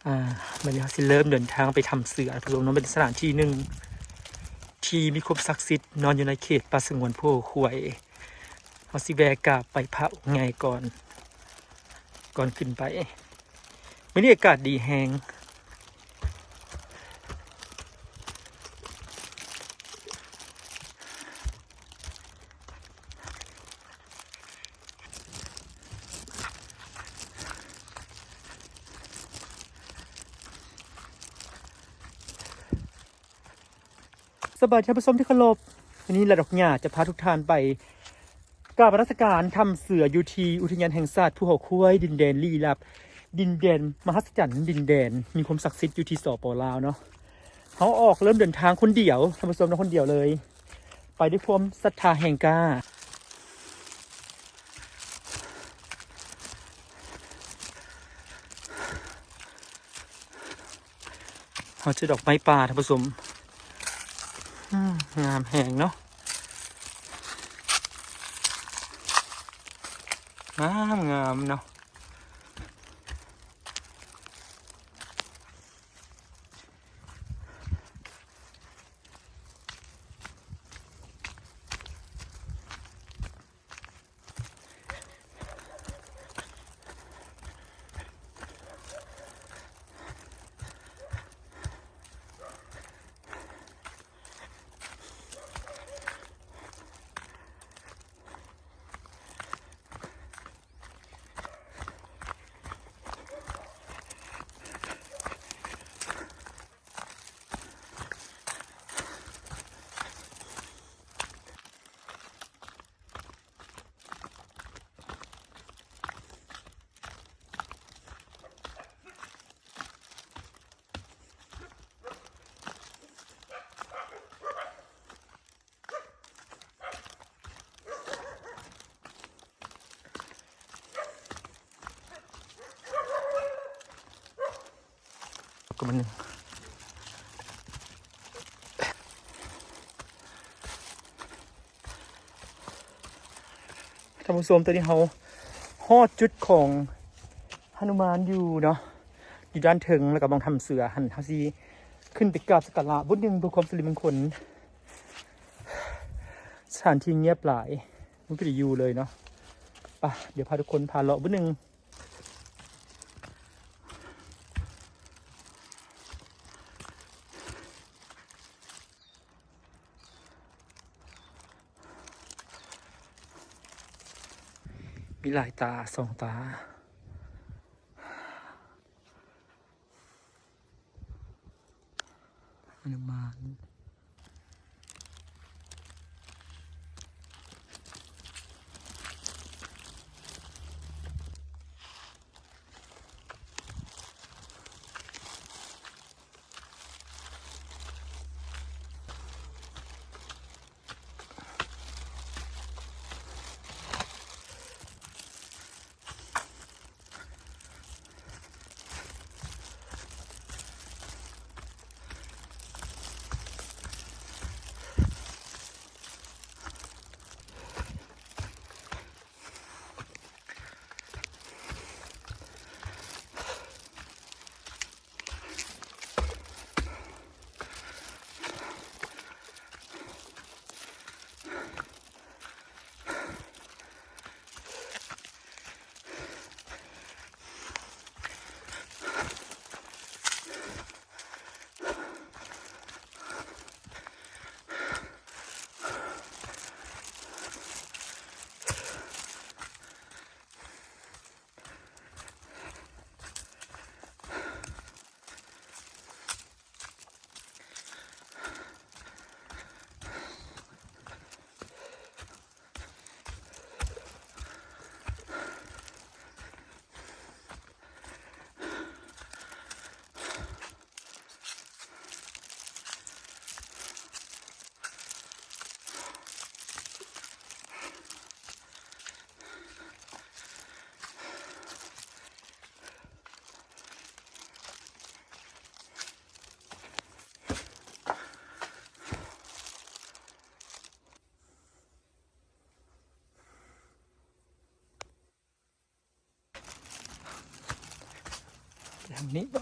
ອ່າ ມື້ນີ້ເຮົາຊິເລີ່ມເດີນທາງໄປຖ້ຳເສືອ ທ່ານຜູ້ຊົມເນາະ, ເປັນສະຖານທີ່ໜຶ່ງທີ່ມີຄວາມສັກສິດເນາະ ຢູ່ໃນເຂດປ່າສະຫງວນພູເຂົາຄວາຍ. ເຮົາຊິແວ່ກາບໄຫວ້ພະອົງໃຫຍ່ກ່ອນ ກ່ອນຂຶ້ນໄປ. ມື້ນີ້ອາກາດດີແຮງ. ສະບາຍດີທ່ານຜູ້ຊົມທີ່ເຄົາລົບ, ວັນນີ້ລາດອກຫຍ້າຈະພາທຸກທ່ານໄປກາບນະມັດສະການຖ້ຳເສືອ ຢູ່ທີ່ອຸທະຍານແຫ່ງຊາດພູເຂົາຄວາຍ ດິນແດນລີ້ລັບ ດິນແດນມະຫັດສະຈັນ ດິນແດນມີຄວາມສັກສິດ ຢູ່ທີ່ ສປ ລາວ ເນາະ. ເຮົາອອກເລີ່ມເດີນທາງຄົນດຽວ ທ່ານຜູ້ຊົມເນາະ, ຄົນດຽວເລີຍ ໄປດ້ວຍຄວາມສັດທາແຮງກ້າ. ເຮົາເຈີດອກໄມ້ປ່າ ທ່ານຜູ້ຊົມ. ອືມ ງາມແຮງເນາະ, ງາມໆເນາະ. ກໍມັນໜຶ່ງ ທ່ານຜູ້ຊົມ, ຕອນນີ້ເຮົາຮອດຈຸດຂອງຫະນຸມານຢູ່ເນາະ, ຢູ່ດ້ານເທິງ ແລ້ວກໍໝ່ອງຖ້ຳເສືອຫັ້ນ. ເຮົາຊິຂຶ້ນໄປກາບສັກກາລະບຸດໜຶ່ງ ເພື່ອຄວາມສິລິມົງຄົນ. ສະຖານທີ່ງຽບຫຼາຍ, ບໍ່ເປັນຕາຢູ່ເລີຍເນາະ. ໄປ ດຽວພາທຸກຄົນພາເລາະບຸດໜຶ່ງ. ມີຫຼາຍຕາ ສອງຕາ. ຫະນຸມານ. ທາງນີ້ບໍ?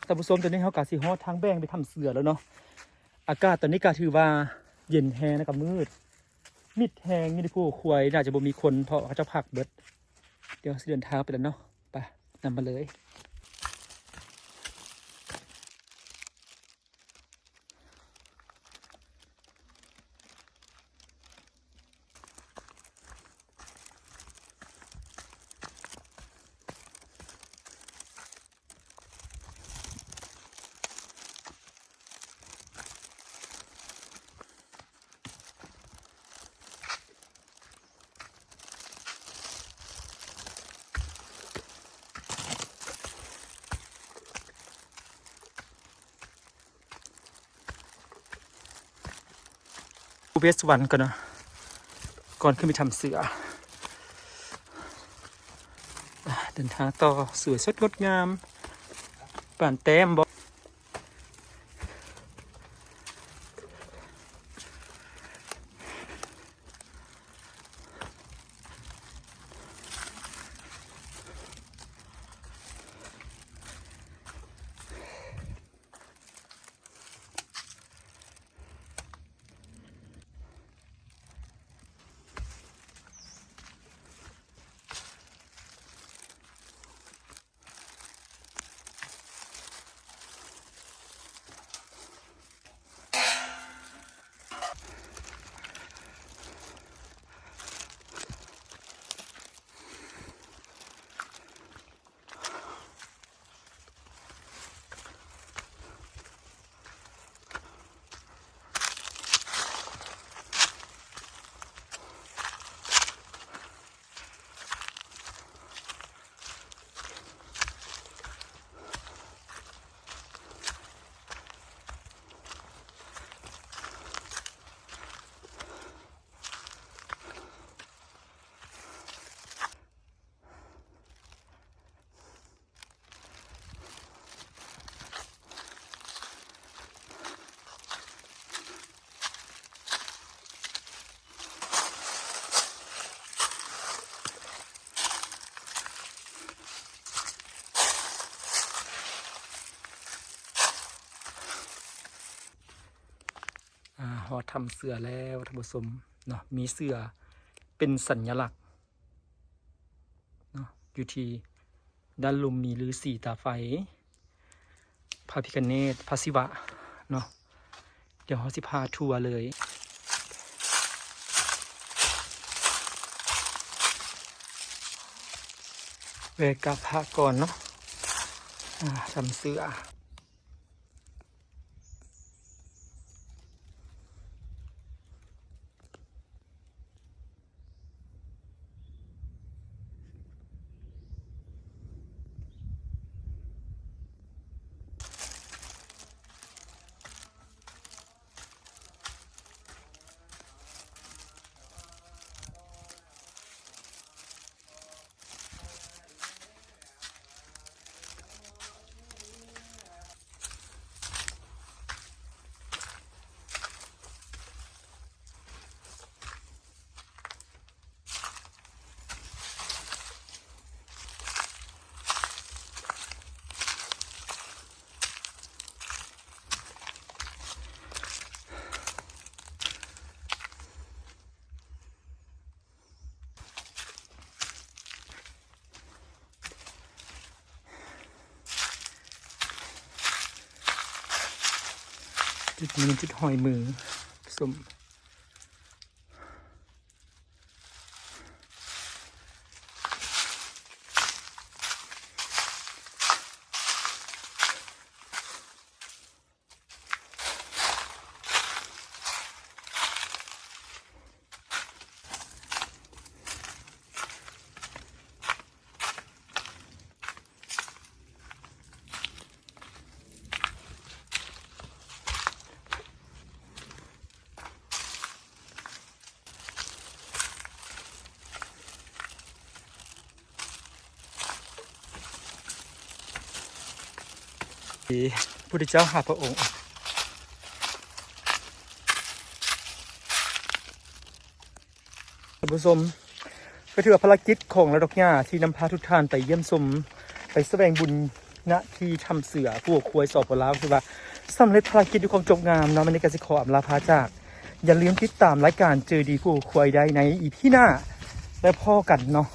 ທ່ານຜູ້ຊົມ ຕອນນີ້ເຮົາກະຊິຮອດທາງແບ່ງໄປຖ້ຳເສືອແລ້ວເນາະ. ອາກາດຕອນນີ້ກະຖືວ່າເຢັນແຮງ ແລ້ວກະມືດ ມິດແຮງ ຢູ່ໃນພູເຂົາຄວາຍ ໜ້າຈະບໍ່ມີຄົນ ເພາະເຂົາເຈົ້າພັກເບິດ. ດຽວເຮົາຊິເດີນທາງໄປແລ້ວເນາະ. ໄປ ນຳມາເລີຍ. ພູເບດສຸວັນກ່ອນເນາະ ກ່ອນຂຶ້ນໄປຖ້ຳເສືອ. ເດີນທາງຕໍ່ ສວຍສົດງົດງາມ ປານແຕ້ມບໍ. ອາ ຮອດຖ້ຳເສືອແລ້ວທ່ານຜູ້ຊົມເນາະ. ມີເສືອເປັນສັນຍະລັກເນາະ ຢູ່ທີ່ດ້ານລຸ່ມມີລືສີຕາໄຟ ພະພິຄະເນດ ພະສິວະເນາະ. ດຽວເຮົາຊິພາທົວເລີຍ. ໄຫວ້ກັບພະກ່ອນເນາະ. ອາ ຖ້ຳເສືອ. ຈຸດນີ້ແມ່ນຈຸດຮອຍມືສົມ. ທີ່ພຸດທະເຈົ້າຫ້າພະອົງ. ທ່ານຜູ້ຊົມ ກໍຖືວ່າພາລະກິດຂອງລາວດອກຫຍ້າທີ່ນຳພາທຸກທ່ານໄປຢ້ຽມຊົມ ໄປສະແຫວງບຸນ ນະທີ່ຖ້ຳເສືອ ພູເຂົາຄວາຍ ສປປ ລາວ ຖືວ່າສຳເລັດພາລະກິດດ້ວຍຄວາມຈົບງາມເນາະ. ມື້ນີ້ກໍຊິຂໍອຳລາພາຈາກ ຢ່າລືມຕິດຕາມລາຍການເຈີດີພູເຂົາຄວາຍໄດ້ໃນອີພີໜ້າ ແລ້ວພໍ້ກັນເນາະ.